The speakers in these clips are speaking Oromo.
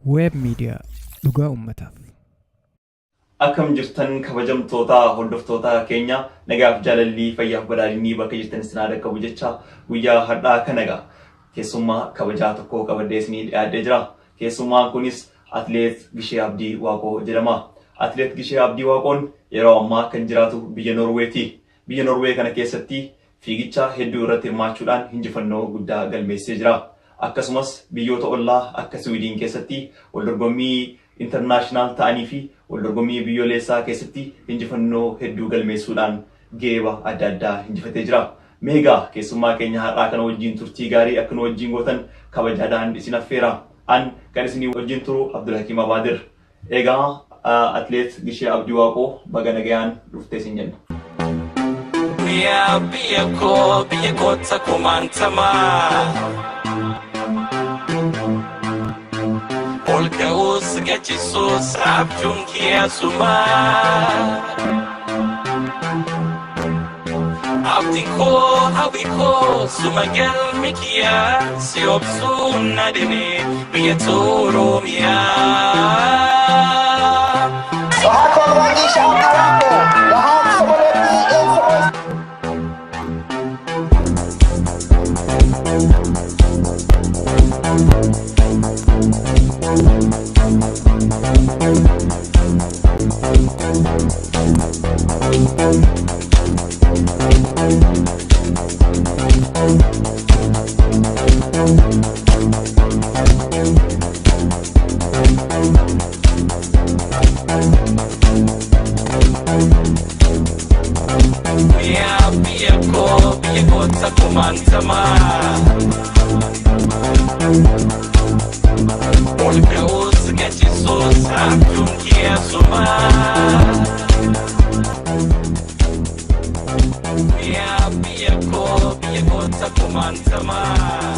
Web Media dhugaa uummataaf. Akkam jirtan kabajamtoota hordoftoota keenya, nagaaf jaalallii fayyaaf badhaadhinni bakka jirtan isin haa dhaqqabu jecha, guyyaa har'aa kana egaa keessummaa kabajaa tokko qabadhee isinii dhiyaadhee jira. Keessummaan kunis Atileet Gishee Abdii Waaqoo jedhama. Atileet Gishee Abdii Waaqoon yeroo ammaa kan jiraatu biyya Noorweeti. Biyya Noorwee kana keessatti fiigicha hedduu irratti hirmaachuudhaan injifannoo guddaa galmeessee jira. Akkasumas biyyoota ollaa akka Siwiidiin keessatti waldorgommii international ta'anii fi waldorgommii biyyoleessaa keessatti injifannoo hedduu galmeessuudhaan geeba adda addaa injifatee jira. Mee egaa keessummaa keenya har'aa kana wajjin turtii gaarii akka nu wajjin gootan kabajaadhaan isin affeera. An kan isinii wajjin turu Abdulhakiim Abaadir. Egaa Atileet Gishee Abdii Waaqoo, baga nagayaan dhuftee isin jenna. Yaa biyya koo, biyya goota kumaantamaa. Ol ka'uus gachisuus abjuun kiyyaasumaa. Abdiin koo, hawwi koo, suma galmi kiyyaa, si obsuun na dhibee biyya Oromiyaa. Och här kommer han, Gisha Abdi Wako. Det är han som har löpt i en som helst. Yaa biyya koo, biyya goota kumaantamaa. Ol ka'uus gachisuus abjuun kiyyaasumaa. Yaa biyya koo, biyya goota kumaantamaa.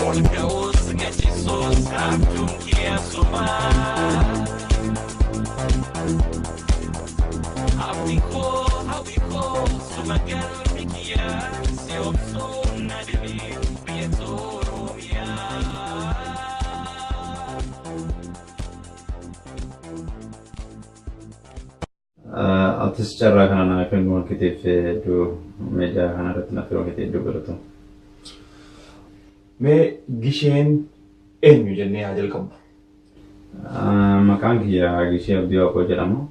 Ol ka'uus gachisuus abjuun kiyyaasumaa. Abdiin koo, hawwi koo, suma galmi kiyyaa, si obsuun na dhibee biyya Oromiyaa. Atis carraa kana naa kennuu keetiif hedduu, miidiyaa kana irratti na firuu keetiif hedduu galatoom. Mee Gisheen eenyu jennee haa jalqabnu? Maqaan kiyya Gishee Abdii Waaqoo jedhama.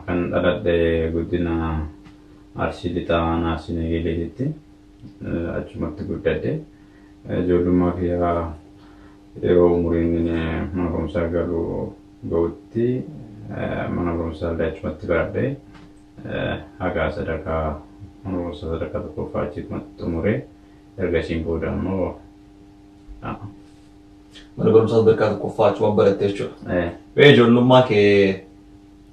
Kan dhaladhe guddina Arsii Lixaa aanaa Arsii Nageelleetitti. Achumatti guddadhe. Ijoollummaa kiyya yeroo umuriin mana barumsaa galu gahutti mana barumsaa illee achumatti baradhe. Haga sadarkaa mana barumsaa sadarkaa tokkoffaa achumatti xumuree, ergasiin booda immoo Mana barumsaa sadarkaa tokkoffaa achuma baratte jechuudha. Mee ijoollummaa kee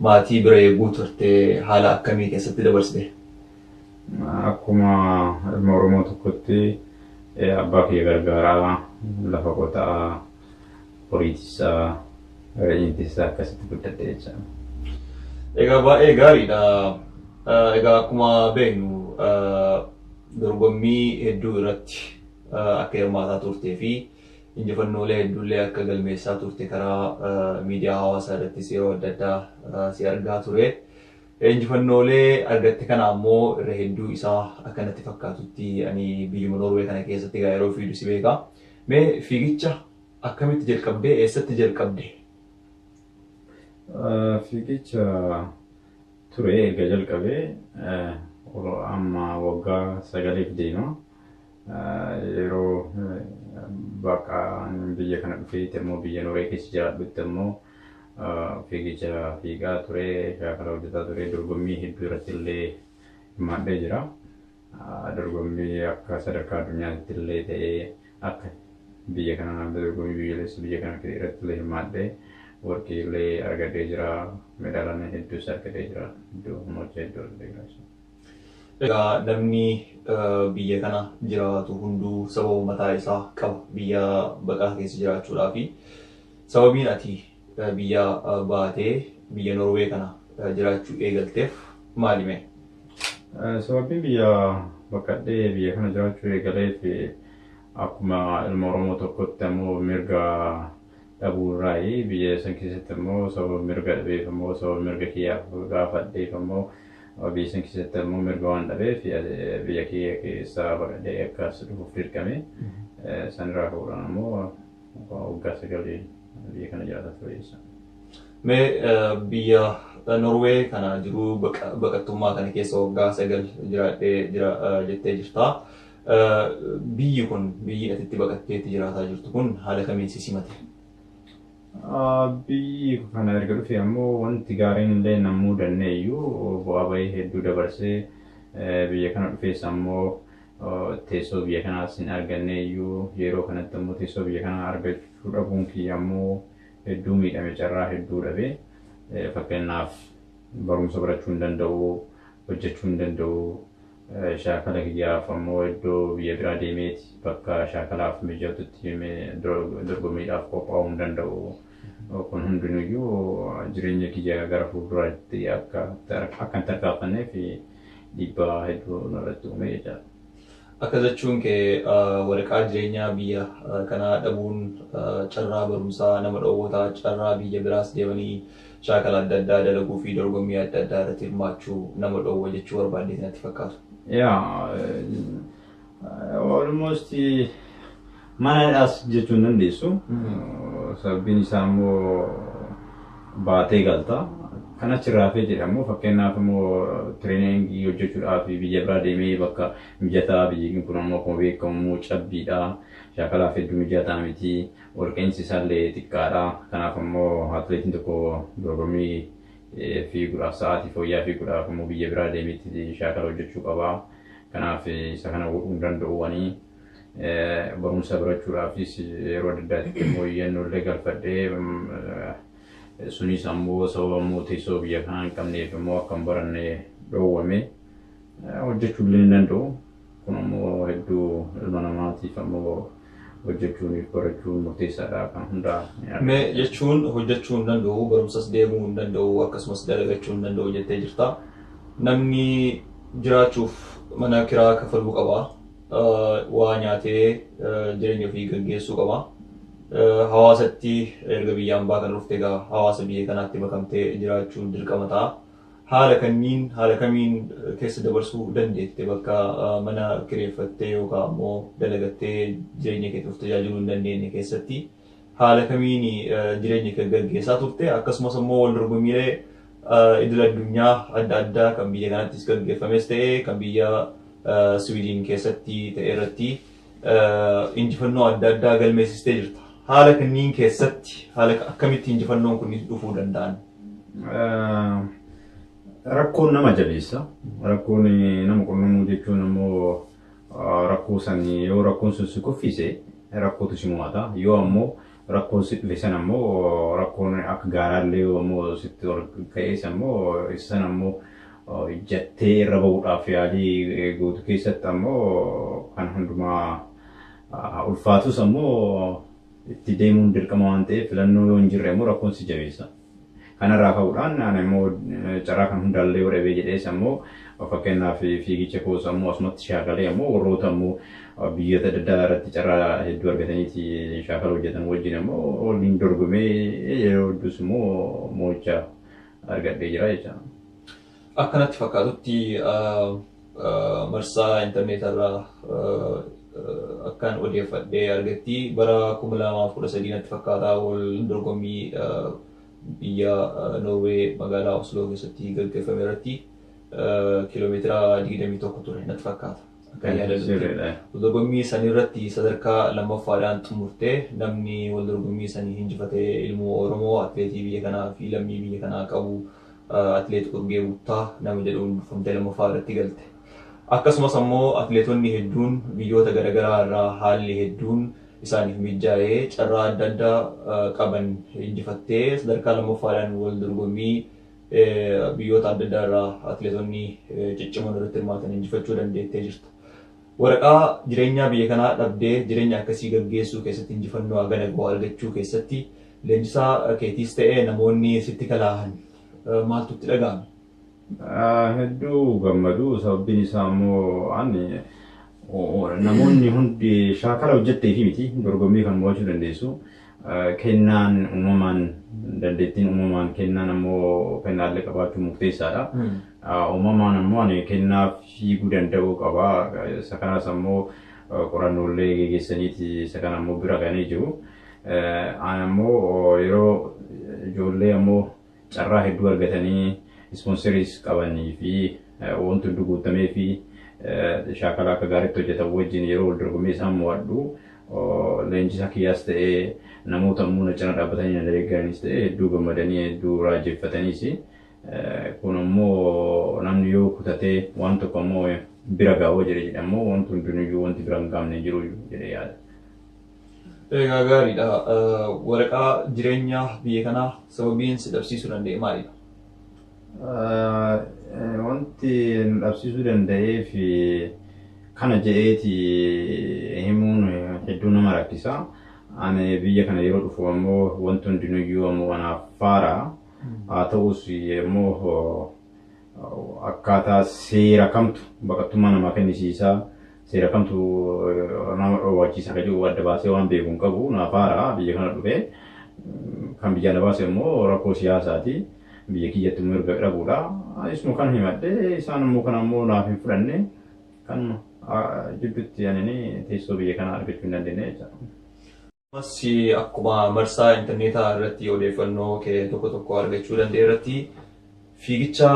maatii bira eeguu turte haala akkamii keessatti dabarsite? Akkuma ilma Oromoo tokkotti abbaa kiyya gargaaraa, lafa qotaa, horii tissaa, re'ee tissaa akkasitti guddadhe jechaadha. Egaa baay'ee gaariidha. Egaa akkuma beeknu dorgommii hedduu irratti akka hirmaataa turtee fi injifannoolee hedduullee akka galmeessaa turte karaa miidiyaa hawaasaa irrattis yeroo adda addaa si argaa ture. Injifannoolee argatte kana ammoo irra hedduu isaa akka natti fakkaatutti ani biyyuma Noorwee kana keessatti egaa yeroo fiidu si beeka. Mee fiigicha akkamitti jalqabdee, eessatti jalqabde? Fiigicha ture erga jalqabee amma waggaa 9f deema. Yeroo bakka biyya kana dhufeetti immoo, biyya Noorwee keessa jiraadhutti immoo, fiigicha fiigaa ture, shaakala hojjetaa ture, dorgommii hedduu irratti illee hirmaadhee jira. Dorgommii akka sadarkaa addunyaatti illee ta'ee, akka biyya kana dorgommii biyyoolessa biyya kana irratti illee hirmaadhee Warqii illee argadhee jira. Medaalaan hedduus argadhee jira. Iddoo mo'icha hedduu argadhee jira. Egaa namni biyya kana jiraatu hunduu sababa mataa isaa qaba biyya baqaa keessa jiraachuudhaa fi sababiin ati biyya baatee biyya Norwee kana jiraachuu eegalteef maali mee? Sababiin biyya baqadhee biyya kana jiraachuu eegaleef akkuma ilma Oromoo tokkotti ammoo mirga dhabuu irraayi. Biyya san keessatti ammoo sababa mirga dhabeef, ammoo sababa mirga kiyyaaf gaafadheef, ammoo biyya san keessatti ammoo mirga waan dhabeef biyya kiyya keessaa baqadhee akkas dhufuuf dirqame. Sanirraa ka'uudhaan ammoo waggaa 9 biyya kana jiraataa ture jechuudha. Mee biyya Norwee kana jiruu baqattummaa kana keessa waggaa 9 jiraadhee jira jettee jirta. Biyyi kun, biyyi ati itti baqatteetti jiraataa jirtu kun, haala kamiin si simate? Biyyi kana erga dhufe ammoo wanti gaariin illee nan mudanne iyyuu, bu'aa bahii hedduu dabarsee biyya kana dhufees ammoo teessoo biyya kanaas hin arganne iyyuu. Yeroo kanatti ammoo teessoo biyya kanaa argachuu dhabuun kiyya ammoo hedduu miidhame, carraa hedduu dhabe. Fakkeenyaaf, barumsa barachuu hin danda'u, hojjechuu hin danda'u. Shaakala kiyyaaf ammoo iddoo biyya biraa deemeeti bakka shaakalaaf mijatutti dorgommiidhaaf qophaa'uu hin danda'u. Kun hundinuyyuu jireenya kiyya gara fuulduraatti akka hin tarkaanfanneef dhiibbaa hedduu narratti uume jechaadha. Akka jechuun kee waraqaa jireenyaa biyya kanaa dhabuun carraa barumsaa nama dhoowwata, carraa biyya biraas deemanii shaakala adda addaa dalaguu fi dorgommii adda addaa irratti hirmaachuu nama dhoowwa jechuu barbaaddeeti natti fakkaatu. Yaa, almost mana jechuu hin dandeessu. Sababbiin isaa immoo baatee galta. Kan achirraa hafee jedhamu, fakkeenyaaf immoo training hojjechuudhaaf biyya biraa deemee bakka mijataa, biyyi kun ammoo akkuma beekamu cabbiidha. Shaakalaaf hedduu mijataa miti. Olka'iinsi isaallee xiqqaadha. Kanaaf immoo atileetiin tokko dorgommii fiiguudhaaf, sa'aatii fooyya'aa fiiguudhaaf immoo biyya biraa deemeetti shaakala hojjechuu qaba. Kanaaf isa kana godhuu hin danda'u ani. Barumsa barachuudhaafis yeroo adda addaatti immoo iyyannoo illee galfadhee, sunis ammoo sababa immoo teessoo biyya kanaa hin qabneef immoo akka hin baranne dhoowwame, hojjechuu illee hin danda'u. Kun ammoo hedduu ilma namaatiif ammoo hojjechuuniif barachuun murteessaadha kan hundaa. Mee jechuun hojjechuu hin danda'u, barumsas deemuu hin danda'u, akkasumas dalagachuu hin danda'u jettee jirta. Namni jiraachuuf mana kiraa kafaluu qaba. Waa nyaatee jireenya ofii gaggeessuu qaba. Hawaasatti erga biyyaan baa kan dhufte egaa hawaasa biyya kanaatti makamtee jiraachuun dirqama ta'a. Haala kanniin haala kamiin keessa dabarsuu dandeette, bakka mana kireeffattee yookaan ammoo dalagattee jireenya keetiif tajaajiluu hin dandeenye keessatti haala kamiin jireenya kee gaggeessaa turte? Akkasumas ammoo wal dorgommiilee idil addunyaa adda addaa kan biyya kanattis gaggeeffames ta'e kan biyya Siwiidin keessatti ta'e irratti injifannoo adda addaa galmeessistee jirta. Haala kanniin keessatti haala akkamitti injifannoon kun dhufuu danda'an? Rakkoon nama jabeessa. Rakkoon nama qunnamuu jechuun immoo rakkoo san yoo rakkoon sun si kuffise rakkootu si mo'ata. Yoo ammoo rakkoon si dhufe sana ammoo rakkoon akka gaaraallee yoo ammoo sitti ol ka'es ammoo isa sana ammoo jettee irra bahuudhaaf yaalii gootu keessatti ammoo kan hundumaa ulfaatus ammoo itti deemuun dirqama waan ta'eef, filannoo yoo hin jirre immoo rakkoon si jabeessa. Kanarraa ka'uudhaan ani immoo carraa kan hundaallee yoo dhabee jedhees ammoo, fakkeenyaaf fiigicha koos ammoo asumatti shaakalee ammoo warroota ammoo biyyoota adda addaa irratti carraa hedduu argataniiti shaakala hojjetan wajjin ammoo waliin dorgomee yeroo hedduus immoo mo'icha argadhee jira jechuudha. Akkanatti fakkaatutti, marsaa intarneetarraa akkaan odeeffadhee argatti, bara 2013 natti fakkaata wal dorgommii biyya Noorwee magaalaa Osloo keessatti gaggeeffame irratti kiiloomeetira 21 ture natti fakkaata. Akka yaadadutti. Wal dorgommii sanii irratti sadarkaa lammaffaadhaan xumurtee, namni wal dorgommii sanii injifatee ilmoo Oromoo atileetii biyya kanaa fi lammii biyya kanaa qabu atileet Urgee Buttaa nama jedhuun durfamtee lammaffaa irratti galte. Akkasumas ammoo atileetonni hedduun biyyoota garaagaraa irraa haalli hedduun isaaniif mijaa'ee carraa adda addaa qaban injifattee sadarkaa lammaffaadhaan wal dorgommii biyyoota adda addaa irraa atileetonni ciccimoon irratti hirmaatan injifachuu dandeettee jirta. Waraqaa jireenyaa biyya kanaa dhabdee jireenya akkasii gaggeessuu keessatti injifannoo hagana gahu argachuu keessatti leenjisaa keetiis ta'ee namoonni sitti kalaahan maaltu itti dhaga'ame? Hedduu gammadu. Sababbiin isaa immoo ani namoonni hundi shaakala hojjettee fi miti dorgommii kan mo'achuu dandeessu. Kennaan uumamaan, dandeettiin uumamaan, kennaan ammoo kennaallee qabaachuun murteessaadha. Uumamaan ammoo ani kennaa fiiguu danda'uu qaba. Isa kanas ammoo qorannoolee geggeessaniiti isa kana ammoo bira gahanii jiru. Ani ammoo yeroo ijoollee ammoo carraa hedduu argatanii ispoonseriis qabanii fi wanti hundi guutamee fi shaakala akka gaariitti hojjetan wajjin yeroo wal dorgommii isaan mo'adhu, leenjisaa kiyyaas ta'ee namoota immoo na cina dhaabbatanii na deeggaranis ta'ee hedduu gammadanii hedduu raajeffataniis. Kun ammoo namni yoo kutatee waan tokko ammoo bira gaawoo jedhe jedhamoo wanti hundinuyyuu wanti bira hin gaamne jiru jedhee yaada. Egaa gaariidha. Waraqaa jireenyaa biyya kanaa sababiin si dhabsiisuu danda'e maalidha? Wanti nu dhabsiisuu danda'eef kana jedheeti himuun hedduu nama rakkisa. Ani biyya kana yeroo dhufu ammoo wanti hundinuyyuu ammoo anaaf faara. Haa ta'us immoo akkaataa seera kamtu baqattummaa namaa kennisiisa, seera kamtu nama dhoowwachiisa kan jedhu adda baasee waan beeku hin qabu. Naaf haara biyya kana dhufee. Kan biyya na baase immoo rakkoo siyaasaati. Biyya kiyyatti immoo erga dhabuudha. Isuma kan himadhe, isaan immoo kana immoo naaf hin fudhanne. Kanuma jidduutti ani teessoo biyya kanaa argachuu hin dandeenye jechuudha. Ammas akkuma marsaa intarneetaa irratti odeeffannoo kee tokko tokko argachuu danda'e irratti, fiigicha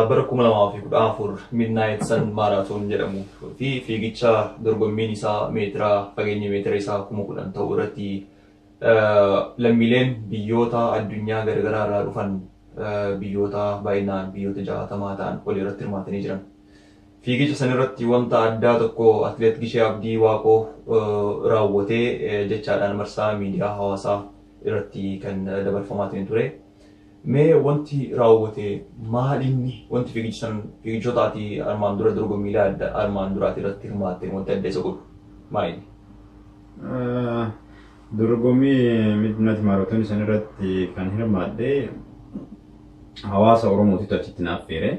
bara 2014 Midnight Sun Marathon jedhamu fi fiigicha dorgommiin isaa meetira fageenya meetira isaa 10,000 ta'u irratti lammiileen biyyoota addunyaa garaagaraa irraa dhufan, biyyoota baay'inaan biyyoota 60 ta'an wal irratti hirmaatanii jiran. Fiigicha san irratti wanta addaa tokko atileet Gishee Abdii Waaqoo raawwatee jechaadhaan marsaa miidiyaa hawaasaa irratti kan dabarfamaa ture. Mee wanti raawwate maal inni, wanti fiigicha san fiigichoota ati armaan dura dorgommiilee adda armaan duraati irratti hirmaatte wanti adda isa godhu maal inni? Dorgommii Midnight Marathon san irratti kan hirmaadhe hawaasa Oromootitu achitti na affeere.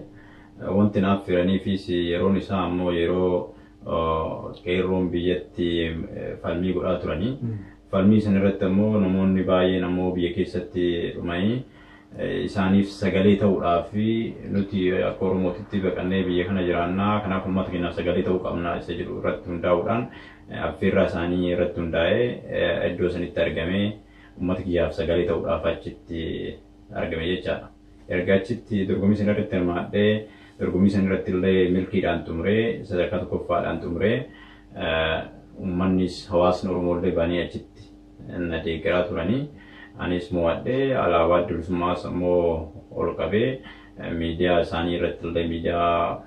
Wanti na affeeraniifis yeroon isaa ammoo yeroo qeerroon biyyatti falmii godhaa turanii. Falmii san irratti ammoo namoonni baay'een ammoo biyya keessatti dhumanii isaaniif sagalee ta'uudhaaf, nuti akka Oromootitti baqannee biyya kana jiraannaa, kanaaf uummata keenyaaf sagalee ta'uu qabna isa jedhu irratti hundaa'uudhaan, affeerraa isaanii irratti hundaa'ee iddoo sanitti argamee uummata kiyyaaf sagalee ta'uudhaaf achitti argame jechaadha. Erga achitti dorgommii sana irratti hirmaadhee, dorgommii sana irratti illee milkiidhaan xumuree, sadarkaa tokkoffaadhaan xumuree, uummannis hawaasni Oromoo illee baanii achitti na deeggaraa turanii. Anis mo'adhee alaabaa bilisummaas ammoo ol qabee miidiyaa isaanii irratti illee, miidiyaa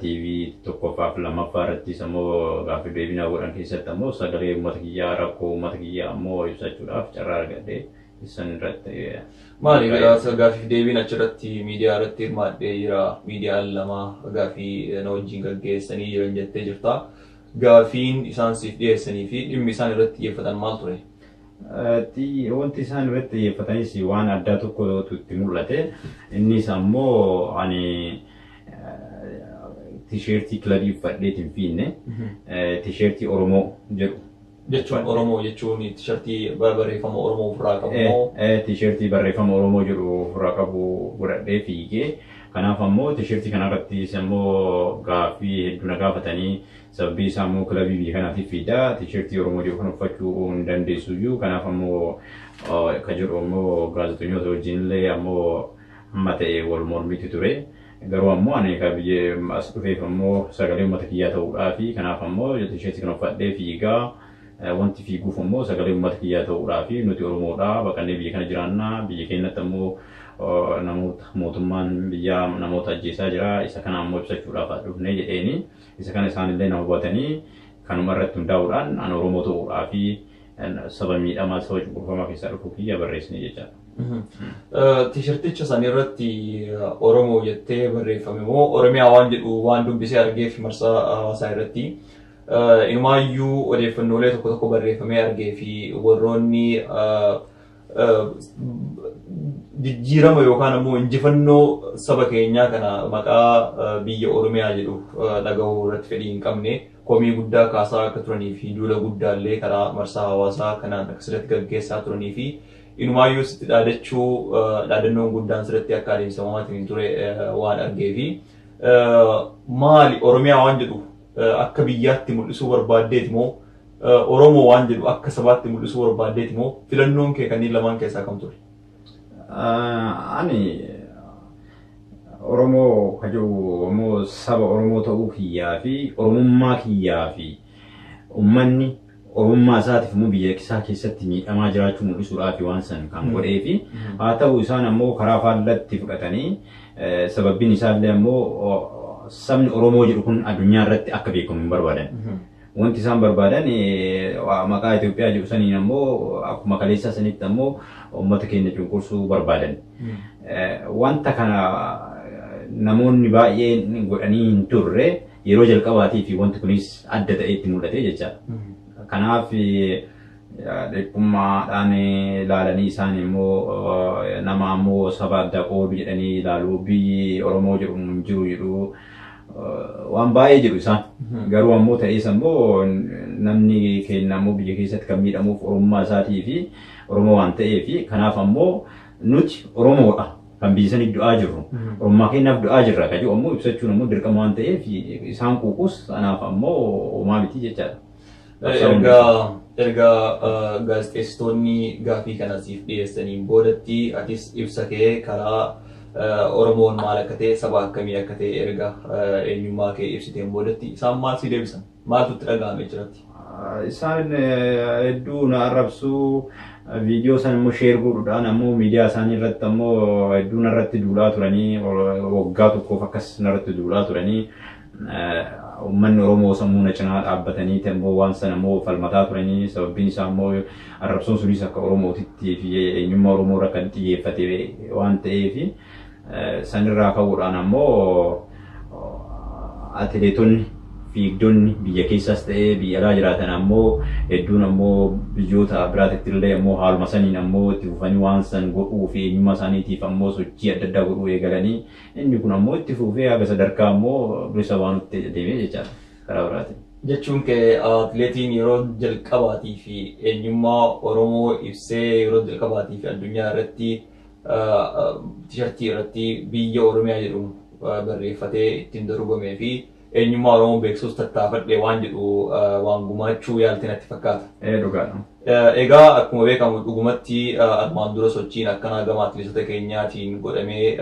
TV tokkoffaa fi lammaffaa irrattis ammoo gaaffii deebinaa godhan keessatti ammoo sagalee uummata kiyyaa, rakkoo uummata kiyyaa ammoo ibsachuudhaaf carraa argadhee isan irratti. Maali gaaffiif deebiin achirratti miidiyaa irratti hirmaadhee jira, miidiyaan lama gaaffii na wajjin gaggeessanii jiran jettee jirta. Gaaffiin isaan siif dhiyeessanii fi dhimmi isaan irratti xiyyeeffatan maal ture? Wanti isaan irratti xiyyeeffatanis waan addaa tokkotu itti mul'ate. Innis ammoo ani tisheertii kilabii uffadheetiin hin fiinne, tisheertii Oromoo jedhu. Jechuun Oromoo jechuun tisheertii barreeffama Oromoo ofirraa qabu moo? Tisheertii barreeffama Oromoo jedhu ofirraa qabu godhadhee fiigee. Kanaaf ammoo tisheertii kanarrattis ammoo gaaffii hedduu na gaafatanii, sababbii isaa ammoo kilabii biyya kanaatiif fiidaa, tisheertii Oromoo jedhu kan uffachuu hin dandeessuyyuu, kanaaf ammoo ka jedhu ammoo gaazexeessitoota wajjin illee ammoo hamma ta'e wal mormiitu ture. Garuu ammoo ani ka biyya as dhufeef ammoo sagalee uummata kiyyaa ta'uudhaafi, kanaaf ammoo tisheertii kana uffadhee fiigaa. Wanti fiiguuf ammoo sagalee uummata kiyyaa ta'uudhaafi. Nuti Oromoodha, baqannee biyya kana jiraannaa, biyya keenyatti ammoo namoota mootummaan biyyaa namoota ajjeesaa jira, isa kana ammoo ibsachuudhaaf dhufnee jedheeni. Isa kana isaanillee na hubatanii Kanuma irratti hundaa'uudhaan an Oromoo ta'uudhaa fi saba miidhamaa, saba cunqurfamaa keessaa dhufuu kiyya barreessine jechaadha. Tiisharticha san irratti Oromoo jettee barreeffame moo Oromiyaa waan jedhu waan dubbisee argeef marsaa hawaasaa irratti, inumaayyuu odeeffannoolee tokko tokko barreeffamee argee fi warroonni jijjiirama yookaan ammoo injifannoo saba keenyaa kana maqaa biyya Oromiyaa jedhu dhagahuu irratti fedhii hin qabne komii guddaa kaasaa akka turanii fi duula guddaallee karaa marsaa hawaasaa kanaan akkasirratti gaggeessaa turanii fi inumaayyuu sitti dhaadachuu, dhaadannoon guddaan sirratti akka adeemsifamaatiin ture waan argee fi, maali, Oromiyaa waan jedhu akka biyyaatti mul'isuu barbaaddeeti moo Oromoo waan jedhu akka sabaatti mul'isuu barbaaddeeti moo, filannoon kee kanneen lamaan keessaa kam ture? Ani Oromoo ka jiru ammoo saba Oromoo ta'uu kiyyaa fi Oromummaa kiyyaa fi uummanni Oromummaa isaatiif immoo biyya isaa keessatti miidhamaa jiraachuu mul'isuudhaaf waan san kan godhee fi, haa ta'u, isaan ammoo karaa faallatti fudhatanii, sababbiin isaallee ammoo sabni Oromoo jedhu kun addunyaa irratti akka beekamu hin barbaadan. Wanti isaan barbaadan maqaa Itoophiyaa jedhu saniin ammoo akkuma kaleessaa sanitti ammoo uummata keenya cunqursuu barbaadan. Wanta kana namoonni baay'een godhanii hin turre, yeroo jalqabaatii fi wanti kunis adda ta'ee itti mul'ate jechaadha. Kanaaf dhiphummaadhaan ilaalanii, isaan immoo nama ammoo saba adda qoodu jedhanii ilaalu, biyyi Oromoo jedhu hin jiru jedhu, waan baay'ee jedhu isaan. Garuu ammoo ta'ees ammoo namni keenya ammoo biyya keessatti kan miidhamuuf Oromummaa isaatii fi Oromoo waan ta'eef, kanaaf ammoo nuti Oromoodha, kan biyya saniif du'aa jirru. Oromummaa keenyaaf du'aa jirra kan jedhu ammoo ibsachuun ammoo dirqama waan ta'eef, isaan quuqus anaaf ammoo homaa miti jechaadha. Erga gaazexeessitoonni gaafii kana siif dhiyeessaniin boodatti, atis ibsa kee karaa Oromoon maal akka ta'e, saba akkamii akka ta'e erga eenyummaa kee ibsiteen boodatti, isaan maal si deebisan? Maaltu itti dhaga'ame jiratti? Isaan hedduu na arrabsuu, viidiyoo san immoo share godhuudhaan ammoo miidiyaa isaanii irratti ammoo hedduu narratti duulaa turanii, waggaa tokkoof akkas narratti duulaa turanii, uummanni Oromoo sammuu na cinaa dhaabbatanii ammoo waan sana ammoo falmataa turanii. Sababbiin isaa ammoo arrabsoon sunis akka Oromootitti fi eenyummaa Oromoo irra kan xiyyeeffate waan ta'eef, sanirraa ka'uudhaan ammoo atileetonni, fiigdonni biyya keessaas ta'ee biyya alaa jiraatan ammoo hedduun ammoo biyyoota biraatitti illee ammoo haaluma saniin ammoo itti fufanii waan san godhuu fi eenyummaa isaaniitiif ammoo sochii adda addaa godhuu eegalanii, inni kun ammoo itti fufee haga sadarkaa ammoo bilisa baanutti deemee jechaadha karaa biraatiin. Jechuun kee atileetiin yeroo jalqabaatii fi eenyummaa Oromoo ibsee yeroo jalqabaatii fi addunyaa irratti tishartii irratti biyya Oromiyaa jedhu barreeffatee ittiin dorgomee fi eenyummaa Oromoo beeksisuus tattaafadhe waan jedhu waan gumaachuu yaalte natti fakkaata. Ee, dhugaadha. Egaa akkuma beekamu dhugumatti armaan dura sochiin akkanaa gama atileetota keenyaatiin godhamee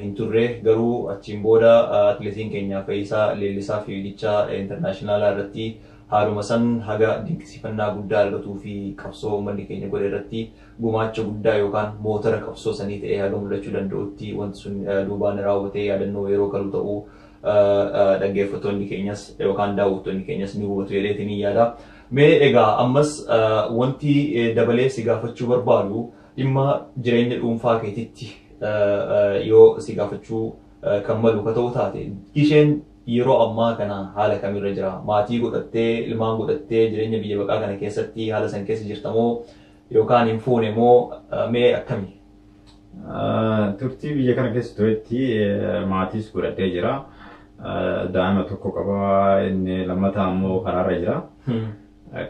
hin turre. Garuu achiin booda atileetiin keenya Fayyisaa Leellisaa fiigicha intarnaashinaalaa irratti haaluma san haga dinqisiifannaa guddaa argatuu fi qabsoo uummanni keenya godhe irratti gumaacha guddaa yookaan motora qabsoo sanii ta'ee haga mul'achuu danda'utti wanti sun duubaan raawwatee yaadannoo yeroo galu ta'uu dhaggeeffattoonni keenyas yookaan daawwattoonni keenyas ni hubatu jedheetiin ni yaada. Mee egaa ammas wanti dabalee si gaafachuu barbaadu dhimma jireenya dhuunfaa keetitti yoo si gaafachuu kan malu ka ta'u taate, isheen yeroo ammaa kana haala kamirra jira? Maatii godhattee, ilmaan godhattee jireenya biyya baqaa kana keessatti haala san keessa jirta moo yookaan hin fuune moo, mee akkami? Turtii biyya kana keessa turetti maatiis godhadhee jira. Daa'ima tokko qaba, inni lammataa ammoo karaarra jira.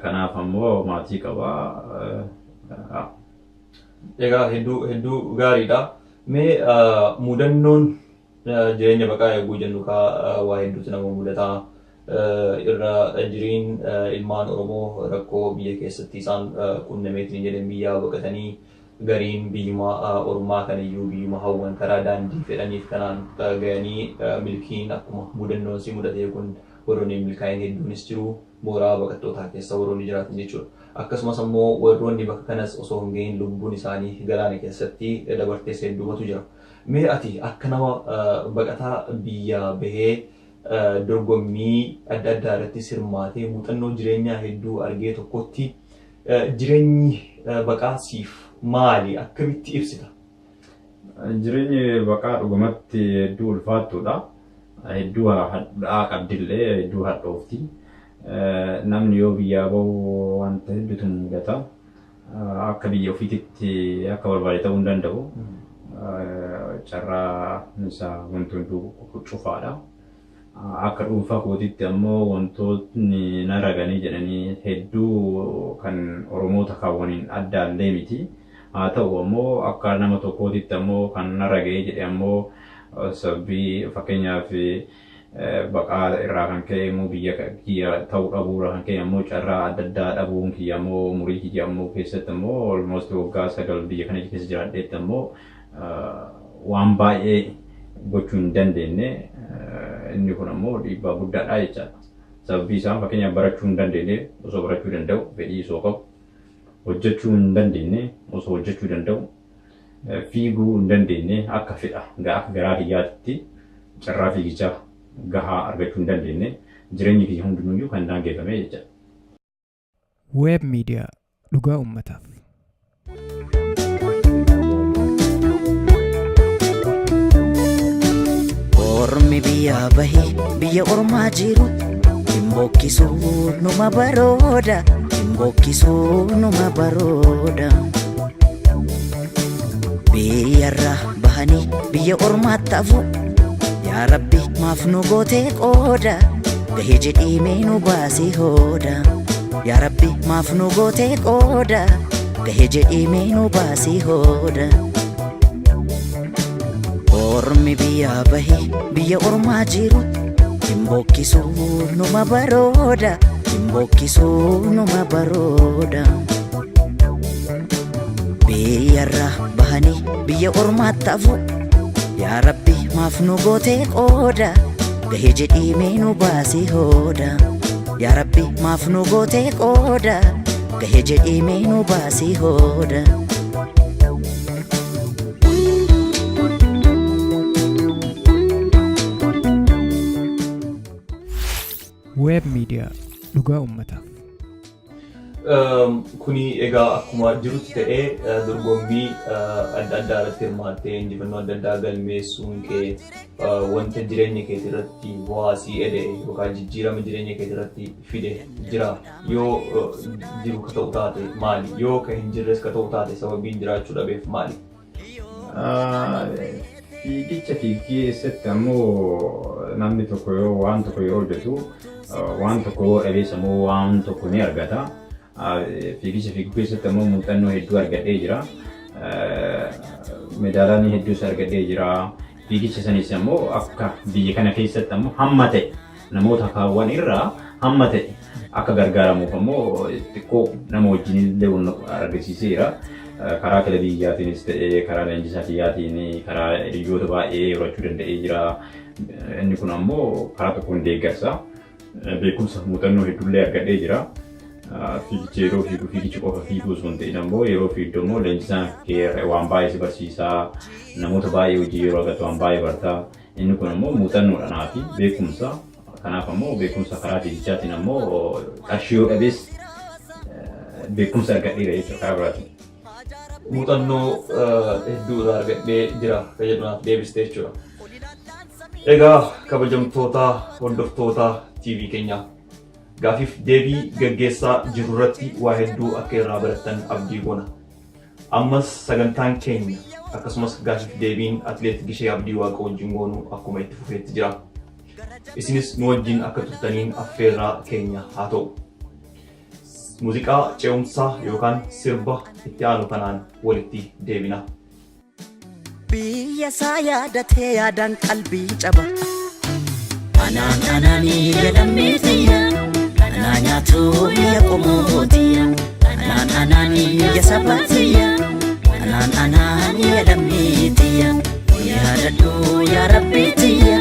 Kanaaf ammoo maatii qaba. Egaa hedduu hedduu gaariidha. Mee mudannoon jireenya baqaa eeguu jennu kaa waa hedduutu nama mudataa. Irra jiriin ilmaan Oromoo rakkoo biyya keessatti isaan qunnameetiin jedhan biyyaa baqatanii, gariin biyyuma ormaa kanayyuu biyyuma hawwan karaa daandii fedhaniif kanaan gayanii milkiin akkuma mudannoon si mudatee kun warroonni milkaa'in hedduunis jiru, mooraa baqattootaa keessa warroonni jiraatan jechuudha. Akkasumas ammoo warroonni bakka kanas osoo hin gahin lubbuun isaanii galaana keessatti dabartees hedduumatu jira. Mee ati akka nama baqataa biyyaa bahee dorgommii adda addaa irratti hirmaatee muuxannoo jireenyaa hedduu argee tokkotti jireenyi baqaa siif maali? Akkamitti ibsita? Jireenyi baqaa dhugumatti hedduu ulfaattuudha. Hedduu hadhaa qabdillee hedduu hadhoofti. Namni yoo biyyaa bahu wanta hedduutu mudata. Akka biyya ofiititti akka barbaade ta'uu hin danda'u. Carraa isaa wanti hunduu cufaadha. Akka dhuunfaa kootitti ammoo wantootni na raganii jedhanii hedduu kan Oromoota kaawwaniin addaallee miti. Haa ta'u ammoo akka nama tokkootitti ammoo kan na ragee jedhe ammoo sababii fakkeenyaaf baqaa irraa kan ka'e immoo biyya kiyya ta'uu dhabuu irraa kan ka'e ammoo carraa adda addaa dhabuun kiyya ammoo umurii kiyya ammoo keessatti ammoo almost waggaa 9 biyya kana keessa jiraadheetti ammoo waan baay'ee gochuu hin dandeenye, inni kun ammoo dhiibbaa guddaadha jechaadha. Sababii isaan fakkeenyaaf barachuu hin dandeenye osoo barachuu danda'u fedhii osoo qabu, hojjechuu hin dandeenye osoo hojjechuu danda'u, fiiguu hin dandeenye akka fedha akka garaa kiyyaatti carraa fiigichaa gahaa argachuu hin dandeenye, jireenyi kiyya hundinuyyuu kan daangeffame jechaadha. Web Media, dhugaa uummataaf. Ormi biyyaa bahe biyya ormaa jiru hin bokkisuu numa barooda, hin bokkisuu numa barooda. Biyyarraa bahanii biyya ormaatti hafu, yaa Rabbi maaf nu gootee qooda, gahee jedhii nu baasii hooda. Yaa Rabbi maaf nu gootee qooda, gahee jedhii nu baasii hooda. Ormi biyyaa bahe biyya ormaa jiru hin bokkisuu numa barooda, hin bokkisuu numa barooda. Biyyarraa bahanii biyya ormaatti hafu, yaa Rabbi maaf nu gootee qooda, gahee jedhii nu baasii hooda. Yaa Rabbi maaf nu gootee qooda, gahee jedhii nu baasii hooda. Web Media, dhugaa uummataaf. Kuni egaa akkuma jirutti ta'ee, dorgommii adda addaa irratti hirmaattee injifannoo adda addaa galmeessuun kee wanta jireenya keetii irratti bu'aa sii ede yookaan jijjiirama jireenya keetii irratti fide jira? Yoo jiru ka ta'u taate maali? Yoo ka hin jirres ka ta'u taate sababiin jiraachuu dhabeef maali? Fiigicha fiiguu keessatti ammoo namni tokko yoo waan tokko yoo hojjetu, waan tokko yoo dhabees ammoo waan tokko ni argata. Fiigicha fiiguu keessatti ammoo muuxannoo hedduu argadhee jira. Medaalaan hedduus argadhee jira. Fiigicha sanis ammoo akka biyya kana keessatti ammoo hamma ta'e namoota kaawwan irraa hamma ta'e akka gargaaramuuf ammoo xiqqoo nama wajjin illee argisiiseera. Karaa kilabii kiyyaatiinis ta'ee, karaa leenjisaa kiyyaatiin, karaa hiriyoota baay'ee horachuu danda'ee jira. Inni kun ammoo karaa tokkoon deeggarsa. Beekumsa muuxannoo hedduullee argadhee jira. Fiigicha yeroo fiigu fiigicha qofa fiiguu osoo hin ta'in ammoo yeroo fiigdu ammoo leenjisaan kee waan baay'ee si barsiisaa, namoota baay'ee hojii yeroo argattu waan baay'ee bartaa. Inni kun ammoo muuxannoodha naafi beekumsa. Kanaaf ammoo beekumsa karaa fiigichaatiin ammoo qarshii yoo dhabees beekumsa argadheera jechuudha karaa biraatiin. Muuxannoo hedduu irraa argadhee jira kan jedhu naaf deebiste jechuudha. Egaa kabajamtoota hordoftoota TV keenyaa, gaafiif deebii gaggeessaa jiru irratti waa hedduu akka irraa barattan abdii goona. Ammas sagantaan keenya akkasumas gaafiif deebiin Atileet Gishee Abdii Waaqa wajjin goonu akkuma itti fufeetti jira. Isinis nu wajjin akka turtaniin affeerraa keenya haa ta'u. Muuziqaa ce'umsaa yookaan sirba itti aanu kanaan walitti deebina. Biyya isaa yaadatee yaadaan qalbii caba. Anaan anaanii jedhamee tiyya, anaa nyaatu biyya qomoo tiyya. Anaan anaanii ya saba tiyya, anaan anaanii jedhamee tiyya. Yaadadhu yaa Rabbi tiyya,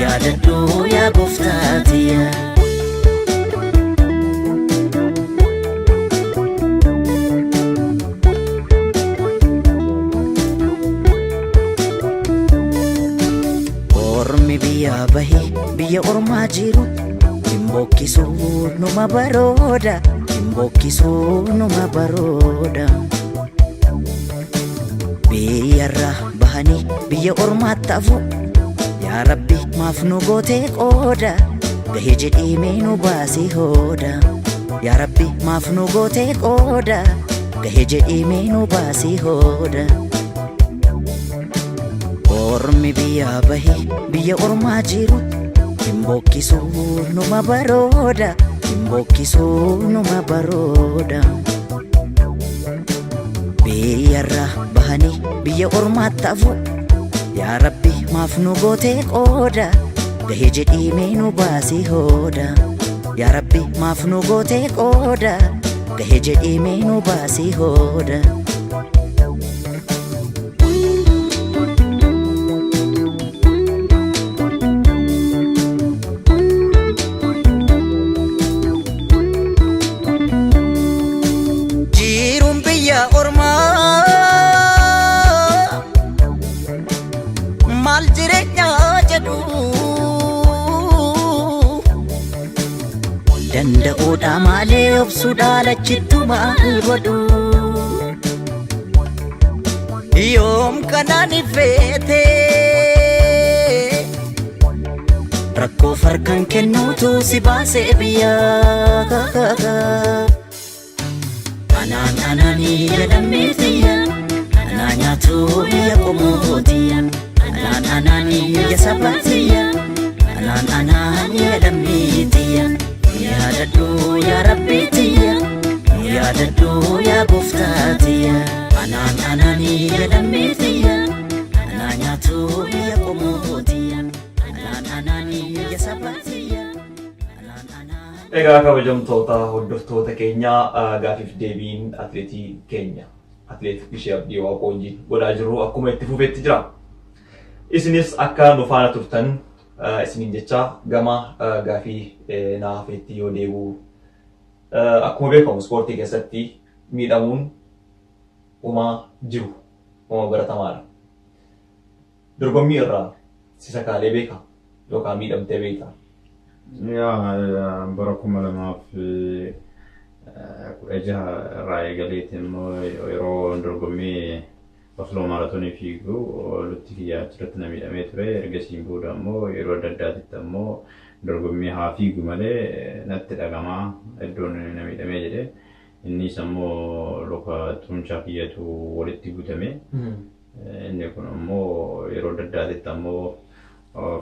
yaadadhu yaa gooftaa tiyya. Ormi biyyaa bahe biyya ormaa jiru hin bokkisuu numa barooda hin bokkisuu numa barooda. Biyyarraa bahanii biyya ormaatti hafu yaa Rabbi maaf nu gootee qooda gahee jedhii mee nu baasii hooda. Yaa Rabbi maaf nu gootee qooda gahee jedhii mee nu baasii hooda. Ormi biyyaa bahee biyya ormaa jiru hin bokkisuu numa barooda hin bokkisuu numa barooda. Biyyarraa bahanii biyya ormaatti hafu yaa Rabbi maaf nu gootee qooda gahee jedhii mee nu baasii hooda. Yaa Rabbi maaf nu gootee qooda gahee jedhii mee nu baasii hooda. Jiruun biyya ormaa maal jireenya jedhu danda'uudha malee obsuudha lachittu maal godhu yoom kanaan ifeete rakkoo farkan kennuutu si baasee biyyaa. Anaan anaanii jedhamee tiyya anaa nyaatu biyya qomoo tiyya anaan anaanii biyya saba tiyya anaan anaanii jedhamee tiyya nu yaadadhu yaa Rabbi tiyya nu yaadadhu yaa gooftaa tiyya anaan anaanii jedhamee tiyya anaa nyaatu biyya qomoo tiyya anaan anaanii biyya saba tiyya anaan anaanii. Egaa kabajamtoota hordoftoota keenyaa gaafiif deebiin atileetii keenya atileet Gishee Abdii Waaqoo wajjin godhaa jirru akkuma itti fufetti jira. Isinis akka nu faana turtan isiniin jecha gama gaafii naa hafeetti yoo deebi'u akkuma beekamu ispoortii keessatti miidhamuun umaa jiru uma baratamaadha. Dorgommii irraa si sakaalee beeka yookaan miidhamtee beekta? Yaa bara 2016 irraa eegaleeti immoo yeroo dorgommii Osloo maaraatoonii fiigu lutti kiyya achirratti na miidhamee ture. Ergasiin booda immoo yeroo adda addaatitti ammoo dorgommii haa fiigu malee natti dhagamaa iddoon na miidhamee jedhe. Innis ammoo luka xuunchaa kiyyatu walitti butame. Inni kun ammoo yeroo adda addaatitti ammoo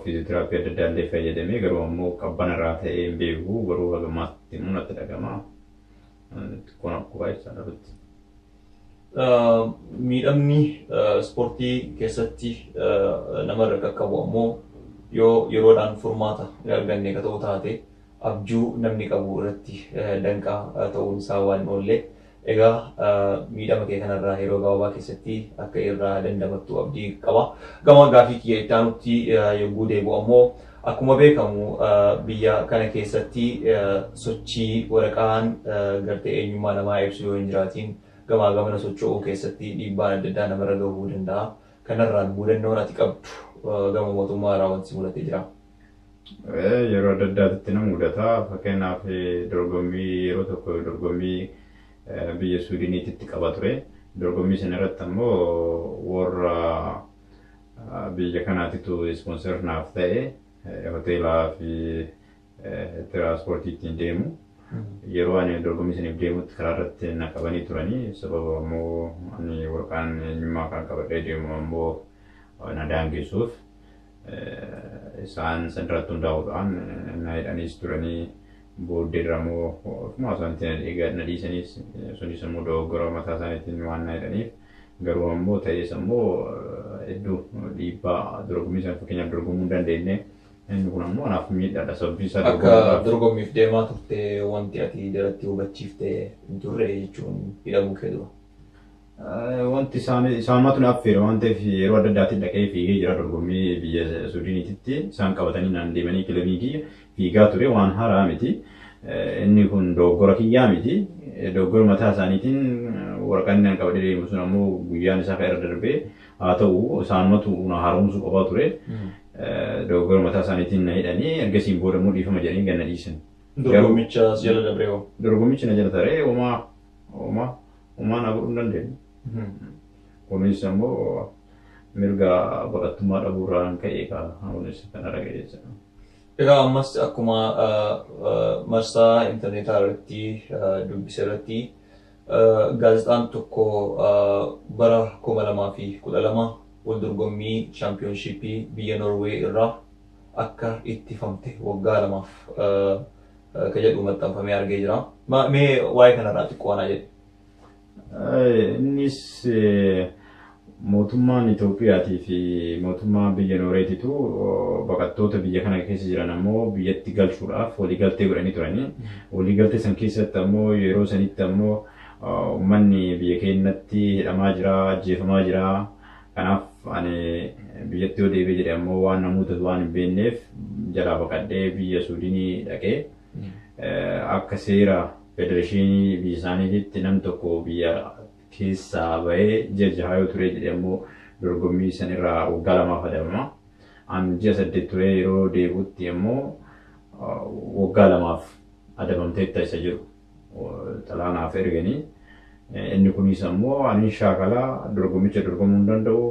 fiiziyootiraappii adda addaa illee fayyadamee garuu ammoo qabbana irraa ta'ee hin beeku garuu haga ammaatti immoo natti dhagama. Xiqqoon akkuma jechaadha lutti. Miidhamni ispoortii keessatti namarra qaqqabu ammoo yoo yeroodhaan furmaata hin arganne ka ta'u taate abjuu namni qabu irratti danqaa ta'uun isaa waan hin oolle. Egaa miidhama kee kanarraa yeroo gabaabaa keessatti akka irraa dandamattu abdii qaba. Gama gaafii kiyya itti aanutti yogguu deebi'u ammoo akkuma beekamu biyya kana keessatti sochii waraqaan gartee eenyummaa namaa ibsu yoo hin jiraatiin gamaa gamana socho'uu keessatti dhiibbaan adda addaa namarra gahuu danda'a. Kanarraan mudannoon ati qabdu gama mootummaa irraa wanti si mudatee jira? Yeroo adda addaatitti na mudata. Fakkeenyaaf dorgommii yeroo tokko dorgommii biyya Suudiiniitti qaba ture. Dorgommii sana irratti ammoo warra biyya kanaatitu ispoonsar naaf ta'e hoteelaa fi tiraanspoortii ittiin deemu. Yeroo ani dorgommii saniif deemutti karaa irratti na qabanii turanii sababa ammoo ani waraqaan eenyummaa kan qabadhee deemu ammoo na daangessuuf isaan san irratti hundaa'uudhaan na hidhaniis turanii booddee irra immoo ofuma isaaniitiin na dhiisaniis sunis immoo dogoggora mataa isaaniitiin waan na hidhaniif garuu ammoo ta'es ammoo hedduu dhiibbaa dorgommii sana fakkeenyaaf dorgomuu hin dandeenye. Inni kun ammoo anaaf miidhaadha sababni isaa Akka dorgomuudhaaf. dorgommiif deemaa turte wanti ati jalatti hubachiifte hin turre jechuun hidhamuu kee dura. Wanti isaan isaanumatu na affeera waan ta'eef yeroo adda addaatiin dhaqee fiigee jira dorgommii biyya Suudiiniititti isaan qabatanii naan deemanii kilabii kiyya fiigaa ture waan haaraa miti. Inni kun dogoggora kiyyaa miti. Dogoggora mataa isaaniitiin waraqaan inni qabadhee deemu sun ammoo guyyaan isaa kan irra darbee haa ta'u isaanumatu na haaromsuu qabaa ture. Dogoggora mataa isaaniitiin na hidhanii ergasiin booda immoo dhiifama jedhanii ganna dhiisan. Dorgommicha si jala dabree hoo? Dorgommichi na jala taree homaa homaa homaa na godhuu hin dandeenye. Kunis immoo mirga baqattummaa dhabuurraa kan ka'e kunis kan argame jechuudha. Egaa ammas akkuma marsaa intarneetaa irratti dubbise irratti gaazexaan tokko bara 2012 wal dorgommii chaampiyoonshiippii biyya Norwee irraa akka ittifamte waggaa 2f ka jedhu maxxanfamee argee jira. Mee waa'ee kanarraa xiqqoo anaa jedhe. Innis mootummaan Itoophiyaatii fi mootummaan biyya Nooreetitu baqattoota biyya kana keessa jiran ammoo biyyatti galchuudhaaf waliigaltee godhanii turanii. Waliigaltee san keessatti ammoo yeroo sanitti ammoo uummanni biyya keenyatti hidhamaa jira, ajjeefamaa jira. Kanaaf ani biyyatti yoo deebi'e jedhe ammoo waan namoota waan hin beekneef jalaa baqadhee biyya Suudinii dhaqee akka seera federeeshinii biyya isaaniitti nam tokko biyya keessaa bahee ji'a jahaa yoo ture jedhe ammoo dorgommii sanirraa waggaa 2f adabama. An ji'a 8 turee yeroo deebi'utti ammoo waggaa 2f adabamteetta isa jedhu xalaanaaf erganii. Inni kunis ammoo ani shaakalaa dorgommicha dorgomuu hin danda'u.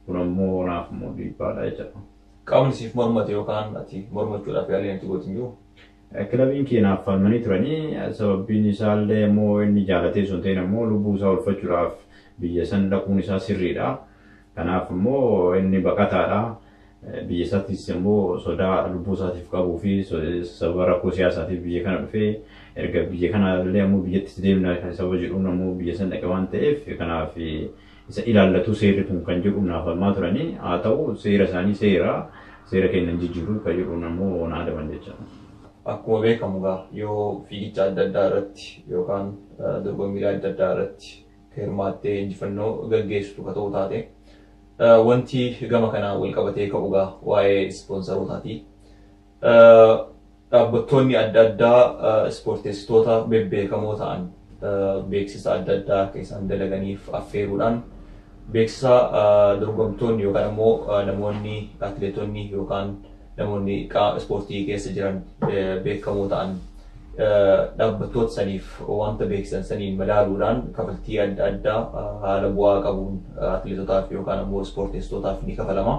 Kun ammoo naaf immoo dhiibbaadha jechuudha. Qaamni siif mormate yookaan ati mormachuudhaaf yaaliin ati gootu hin jiru? Kilabiin keenyaaf falmanii turanii sababbiin isaallee immoo inni jaalatee sun ta'in ammoo lubbuu isaa oolfachuudhaaf biyya san dhaquun isaa sirriidha. Kanaaf immoo inni baqataadha. Biyya isaattis immoo sodaa lubbuu isaatiif qabuu fi sababa rakkoo siyaasaatiif biyya kana dhufee erga biyya kana illee ammoo biyyatti deemna kan sababa jedhuun ammoo biyya san dhaqe waan ta'eef kanaaf isa ilaallatu seerri kun kan jedhu naaf falmaa turanii haa ta'u seera isaanii seera kennan jijjiiruu kan jedhuun ammoo na adaban jechuudha. Akkuma beekamu egaa yoo fiigicha adda addaa irratti yookaan dorgommiilee adda addaa irratti hirmaattee injifannoo gaggeessitu ka ta'u taate wanti gama kanaan wal qabatee ka'u egaa waa'ee ispoonsarootaati. Dhaabbattoonni adda addaa ispoorteessitoota bebbeekamoo ta'an beeksisa adda addaa akka isaan dalaganiif affeeruudhaan beeksisa dorgomtoonni yookaan ammoo namoonni atileetonni yookaan namoonni ispoortii keessa jiran beekamoo ta'an dhaabbattoota saniif wanta beeksisan saniin madaaluudhaan kafaltii adda addaa haala bu'aa qabuun atileetotaaf yookaan ammoo ispoorteessitootaaf ni kafalama.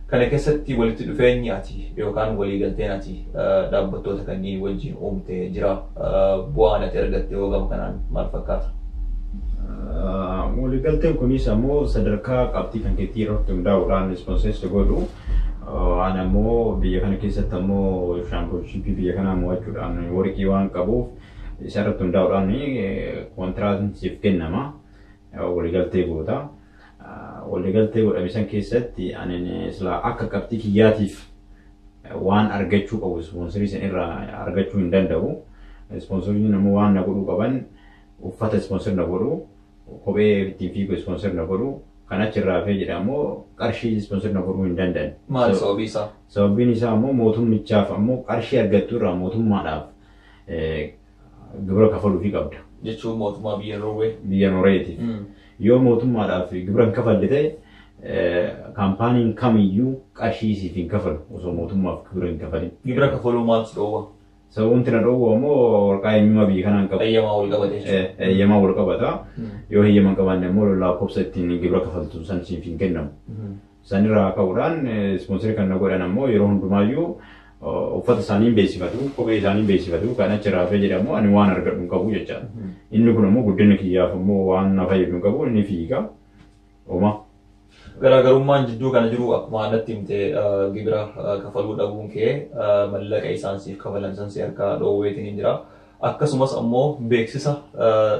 Kana keessatti walitti dhufeenyi ati yookaan waliigalteen ati dhaabbattoota kanneen wajjin uumte jira. Bu'aan ati argatte yoo gama kanaan maal fakkaata? Waliigalteen kunis ammoo sadarkaa qabxii kan keetii irratti hundaa'uudhaan ispoonseessi godhu. Ani ammoo biyya kana keessatti ammoo shaampiyoonshiippii biyya kanaa mo'achuudhaan warqii waan qabuuf isa irratti hundaa'uudhaan kontiraatni siif kennama. Waliigaltee goota. Waliigaltee godhame san keessatti ani silaa akka qabxii kiyyaatiif waan argachuu qabu ispoonsarii san irraa argachuu hin danda'u. Ispoonsariin ammoo waan na godhuu qaban uffata ispoonsar na godhu, kophee ittiin fiigu ispoonsar na godhu, kan achirraa hafee jedhe ammoo qarshii ispoonsar na godhuu hin danda'an. Maali sababii isaa? Sababiin isaa ammoo mootummichaaf ammoo qarshii argattu irraa mootummaadhaaf gibira kafaluufii qabda. Jechuun mootummaa biyya Norwee? Biyya Norweetiif. Yoo mootummaadhaaf gibira hin kafalle ta'e kaampaaniin kamiyyuu qarshii siif hin kafalu osoo mootummaaf gibira hin kafalin. Gibira kafaluu maaltu si dhoowwa? Sababni na dhoowwu ammoo waraqaa eenyummaa biyya kanaa hin qabu. Eeyyamaa wal qabata jechuudha. Eeyyamaa wal qabata. Yoo heeyyama hin qabaanne immoo lakkoofsa ittiin gibira kafaltu san siif hin kennamu. Sanirraa ka'uudhaan ispoonsarii kan na godhan ammoo yeroo hundumaayyuu uffata isaanii hin beeksifatu, kophee isaanii hin beeksifatu, kan achirraa hafee jedhamu ani waan argadhu hin qabu jechaadha. Inni kun ammoo guddina kiyyaaf ammoo waan na fayyadu hin qabu, inni fiiga. Oma. Garaagarummaan jidduu kana jiru akkuma natti himte gibira kafaluu dhabuun kee mallaqa isaan siif kafalan san si harkaa dhoowweetiin hin jira. Akkasumas ammoo beeksisa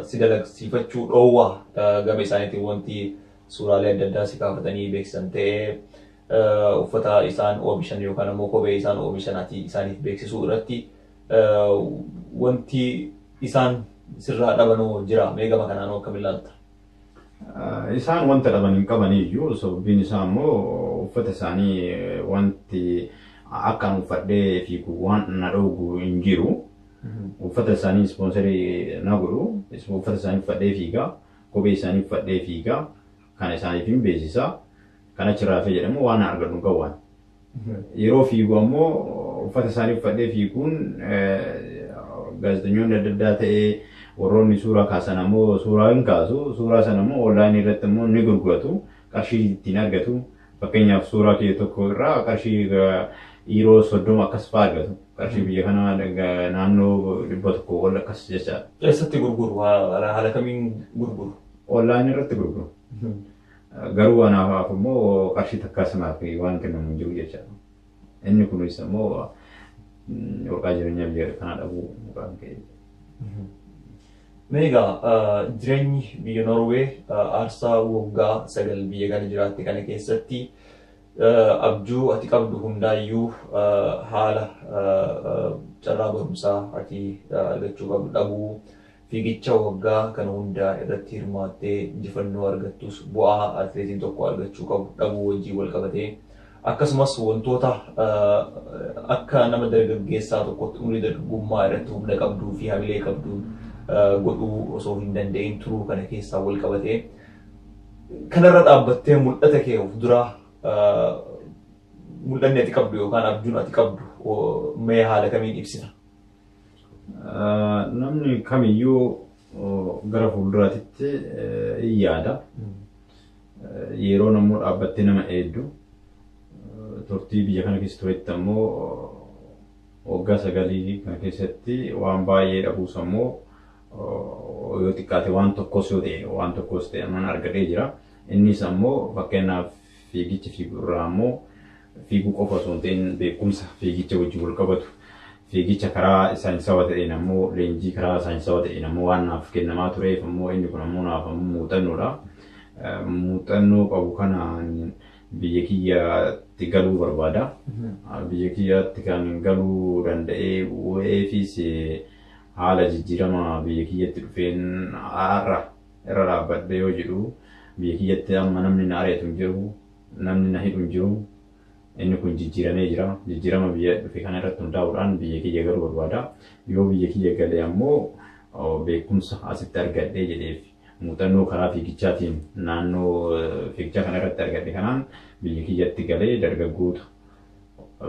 si dalagsiifachuu dhoowwaa gama isaaniitiin wanti suuraalee adda addaa si kaafatanii beeksisan ta'ee uffata isaan oomishan yookaan ammoo kophee isaan oomishan ati isaaniif beeksisuu irratti wanti isaan sirraa dhabanoo jira. Mee gama kanaan hoo akkamiin ilaalta? Isaan wanta dhaban hin qaban iyyuu sababiin isaa immoo uffata isaanii wanti akka an uffadhee fiigu waan na dhoogu hin jiru. Uffata isaanii ispoonsarii na godhu, uffata isaanii uffadhee fiiga, kophee isaanii uffadhee fiiga, kana isaaniif hin beeksisa. Kan achirraa hafee jedhamu waan argadhu hin qabu. Yeroo fiigu ammoo uffata isaanii uffadhee fiiguun gaazexeessitoonni adda addaa ta'ee warroonni suuraa kaasan ammoo suuraa hin kaasu. Suuraa sana ammoo onlaayinii irratti ammoo ni gurguratu. Qarshii ittiin argatu. Fakkeenyaaf, suuraa kee tokko irraa qarshii yuuroo 30 akkas fa'aa argatu. Qarshii biyya kanaa naannoo 100 ol akkas jechaadha. Eessatti gurguru? Haala kamiin gurguru? Onlaayinii irratti gurguru. Garuu anaaf immoo qarshii takkaa sanaaf waan kennamu hin jiru jechaadha. Inni kunis immoo warqaa jireenyaa biyya kanaa dhabuu irraan ka'e. Mee egaa, jireenyi biyya Norwee aarsaa waggaa 9 biyya kana jiraatte kana keessatti abjuu ati qabdu hundaayyuu haala carraa barumsaa ati argachuu qabdu dhabuu, fiigicha waggaa kana hundaa irratti hirmaattee injifannoo argattus bu'aa atileetiin tokko argachuu qabu dhabuu wajjin wal qabatee, akkasumas wantoota akka nama dargaggeessaa tokkotti umurii dargaggummaa irratti humna qabduu fi hamilee qabduun godhuu osoo hin danda'in turuu kana keessaa wal qabatee, kanarra dhaabbattee mul'ata kee of duraa, mul'anni ati qabdu yookaan abjuun ati qabdu mee haala kamiin ibsita? Namni kamiyyuu gara fuulduraatitti hin yaada. Yeroo nammoo dhaabbattee nama eeddu, turtii biyya kana keessa turetti ammoo waggaa 9 kana keessatti waan baay'ee dhabuus ammoo yoo xiqqaate waan tokkos yoo ta'e, waan tokkos ta'e amman argadhee jira. Innis ammoo fakkeenyaaf, fiigicha fiigurraa ammoo fiiguu qofa osoo hin ta'in beekumsa fiigicha wajjin wal qabatu, fiigicha karaa saayinsawaa ta'een ammoo, leenjii karaa saayinsawaa ta'een ammoo waan naaf kennamaa tureef ammoo inni kun ammoo naaf ammoo muuxannoodha. Muuxannoo qabu kanaan biyya kiyyatti galuu barbaada. Biyya kiyyatti kan galuu danda'ee wa'eefis haala jijjiirama biyya kiyyatti dhufeen har'a irra dhaabbadhee yoo jedhu, biyya kiyyatti amma namni na ari'atu hin jiru, namni na hidhu hin jiru. Inni kun jijjiiramee jira. Jijjiirama biyya dhufe kana irratti hundaa'uudhaan biyya kiyya galuu barbaada. Yoo biyya kiyya gale ammoo beekumsa asitti argadhee jedheef muuxannoo karaa fiigichaatiin naannoo fiigichaa kana irratti argadhe kanaan biyya kiyyatti galee dargaggoota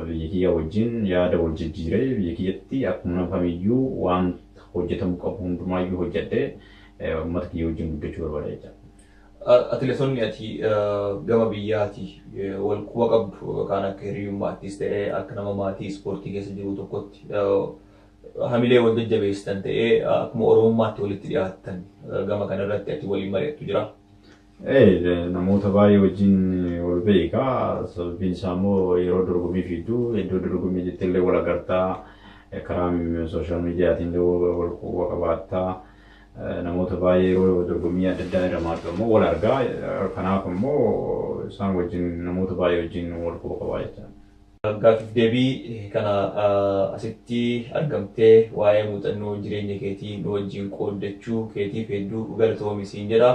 biyya kiyya wajjin yaada wal jijjiiree, biyya kiyyatti akkuma nama kamiyyuu waan hojjetamuu qabu hundumaayyuu hojjedhee uummata kiyya wajjin guddachuu barbaada jechaadha. Atileetonni ati gama biyyaati wal quba qabdu yookaan akka hiriyummaattis ta'ee akka nama maatii ispoortii keessa jiru tokkotti hamilee wal jajjabeessitan ta'ee akkuma oromummaatti walitti dhiyaattan gama kanarratti ati waliin mari'attu jira? Namoota baay'ee wajjin wal beeka. Sababiin isaa immoo yeroo dorgommii fiigdu iddoo dorgommii jettee illee wal agartaa, karaa social mediaatiin illee wal quba qabaattaa. Namoota baay'ee yeroo dorgommii adda addaa hirmaattu immoo wal argaa. Kanaaf immoo isaan wajjin, namoota baay'ee wajjin wal quba qabaa jechaadha. Gaaffiif deebii kana asitti argamtee waa'ee muuxannoo jireenya keetii nu wajjin qooddachuu keetiif hedduu galatoomi siin jedha.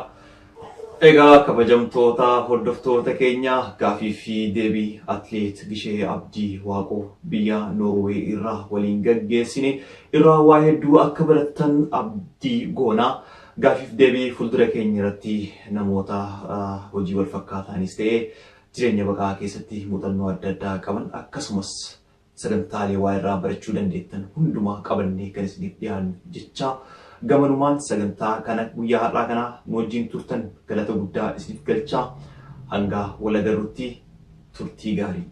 Egaa kabajamtoota hordoftoota keenya, gaaffii fi deebii atleet Gishee Abdii Waaqoo biyya Noorwee irraa waliin gaggeessine irraa waa hedduu akka barattan abdii goona. Gaaffiif deebii fuuldura keenya irratti namoota hojii wal fakkaataanis ta'ee jireenya baqaa keessatti muuxannoo adda addaa qaban, akkasumas sagantaalee waa irraa barachuu dandeettan hundumaa qabannee kan isiniif dhiyaannu jecha, gamanumaan sagantaa kana guyyaa har'aa kana nu wajjin turtan galata guddaa isiniif galchaa, hanga wal agarrutti turtii gaarii,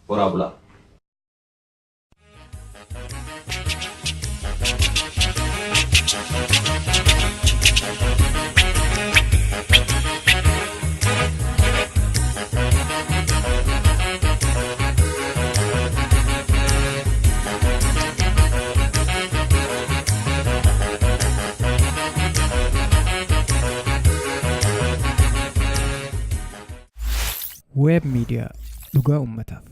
horaa bulaa. Web Media, dhugaa uummataaf.